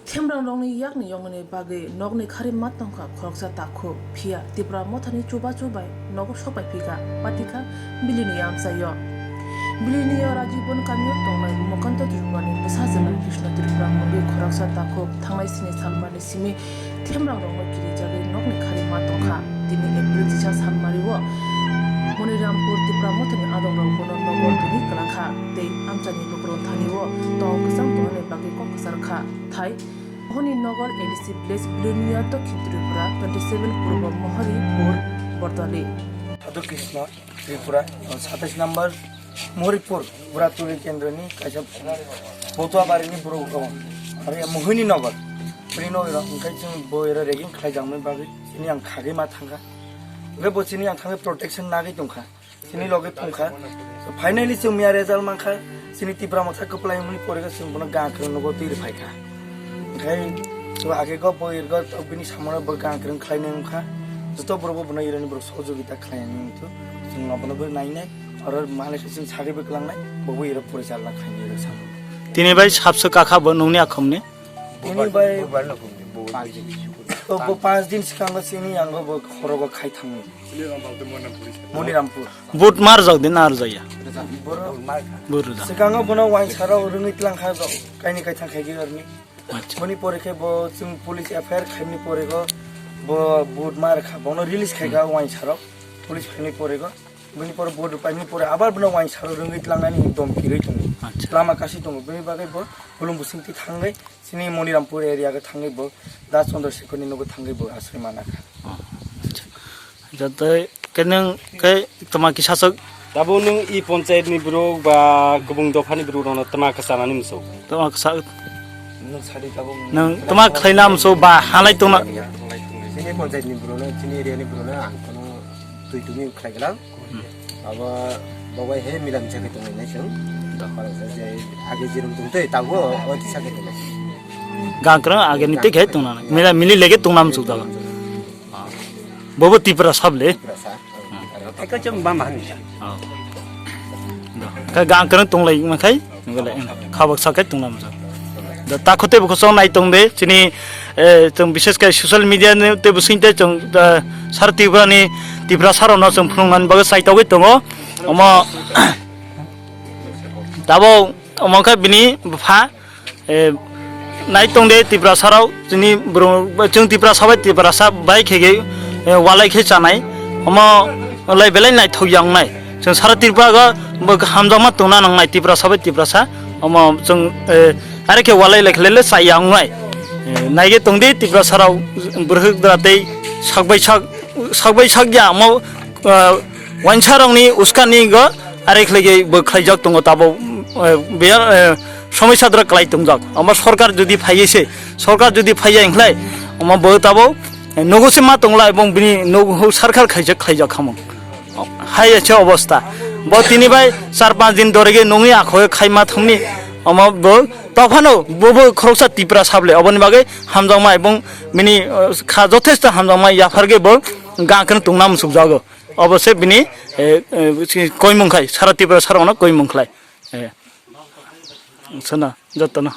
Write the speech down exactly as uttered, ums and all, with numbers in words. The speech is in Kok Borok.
Themrang rokni yakni yongni bagwi nokni khari ma tongkha khoroksa takhuk, phiya Tipra Mothani chubachu bai nogo sokpai phikha, patikha bilini amchaio. Bilini o Rajibon kamio tongnai Mukanta Tripurani bwsajwla Krishna Tripura mungwi khoroksa takhuk thangnai sini salmani simi themrang rokno kirijagwi nokni khari ma tongkha. Tini April chisa salmari o Monirampur Tipra Mothani adongrok bono nogo tini kwlakha tei amchani lukurok thani o tong kwchang tongnani bagwi kok kwcharkha. Thai Mohoni Nagar A D C village Bilonia Dokhin Tripura twenty seven Purbo Mohori Pur Bordoli. Sadhu Krishna Tripura, satais number Mohoripur, Buratuli Kendroni, kaisa Botuabarini borok rok, aro ya Mohini Nagar, Mohini Nagar, hwnkhe chwng bo ero ragging khlai jakmani bagwi, chini ang khagwi ma thangkha, hwnkhe bo chini ang thangwi protection nagwi tongkha. Chini loge thungkha. Finally chwng miya result mankha. Chini Tipra Motha kwplai wngmani porega chwng bono gang kwrwng nogo twi rwphaikha. Hwnkhe chwng age go bo irgo bini samono bo gang kwrwng khlainai wngkha. Joto borok bo bono irani borok sohojogita khlainani wngthu. Chwng abono bo nainai. Oro malai khe chwng sagribo kwlangnai. Bo bo iro porichalna khainai iro samo. Tini bai sabswk kakha bo nungni akhomni? Tini bai bubar no kumdi, bubar. To bo panch din swkango chini yango bo khorogo khai thango. Monirampur. But mar jok din ar jaya. Boro mar kha. Buru da. Swkango bono wansaro rwngwi tlang kha, kaini kaithang khaigi arni. Acha. Boni pore khe bo chwng police F I R khaimni pore go bo but mar kha. Bono release khai ga wansaro. Police phaimni pore go. Boni pore but paimni pore abar bono wansaro rwngwi tlangnani domki rwi tongo. Acha. Lama kasi tongo. Boni bagwi bo Khulum Busingti thangwi chini Monirampur area go thangwi bo Das Chandra Shekhar ni nogo thangwi bo aswrwi mana kha. Oh, acha. Jatoi khe nwng khe toma kisa sok. Tabo nwng i ponchayat ni borok ba kubung dopha ni borok rokno toma kwchanani muchung. Toma kwsa. Nwng sadi tabo nwng toma khlaina muchung ba halai tongna. Chini ponchayat ni borok no, chini area ni borok no ang kono twi tumi khlai gwnang. Hmm. Abo bo bai he milam chakhe tongnai nai chwng. Da. Age jirum tong tei tabo o kisa khe tongnai. Gang kwrwng age ni tei khe tongna. Mila mili lege tongna muchung da. Bobo Tipra sable. Tipra sa. Eko chum bam han. Oh. Da. Ka gang kwrwng tonglai ma khai, nungole, em, khabak sakai tonglam sa. Da ta khote bo kosong nai tong de, chini, eh, chwng bishes kai social media ni te bo sing te chwng, da, sar Tipra ni, Tipra sar no chwng phunung nan bago sai togwi tongo. Omo, tabo, omo kha bini bupha, Eh, nai tong de Tiprasa rok, chini borok, chwng Tiprasa bai Tiprasa bai khe khe, eh, walai khe chanai, omo lai belai naithok ya wngnai. Chwng sara Tripura go bo hamjakma tongna nangnai Tiprasa bai Tiprasa, omo chwng, eh, are khe walai lai khe le chaya wngnai. Eh, nai khe tong de Tiprasa rok, bwrwk da tei sak bai sak, sak bai sak ya omo, eh, wainsa rok ni uskani go are khlai bo khlaijak tongo tabo, eh, biya, eh, somoi sadra kwlai tongjak. Omo sorkar jodi phaiye se, sorkar jodi phaiya hinglai, omo bo tabo, eh, nogo se ma tongla ebong bini nogo sarkar khaijak khlaijak khamung. Hai se obostha. Bo tini bai char panch din dorege nongni akhoe khaima thumni, omo bo tophano bo bo khoroksa Tipra sable. Oboni bagwi hamjakma ebong bini, eh, kha jothesto hamjakma yapharge bo gangkheno tongna musukjago. Obo se bini, eh, eh, koimung khai, sara Tripura sarokno koimung khlai. Eh, sana, jotono.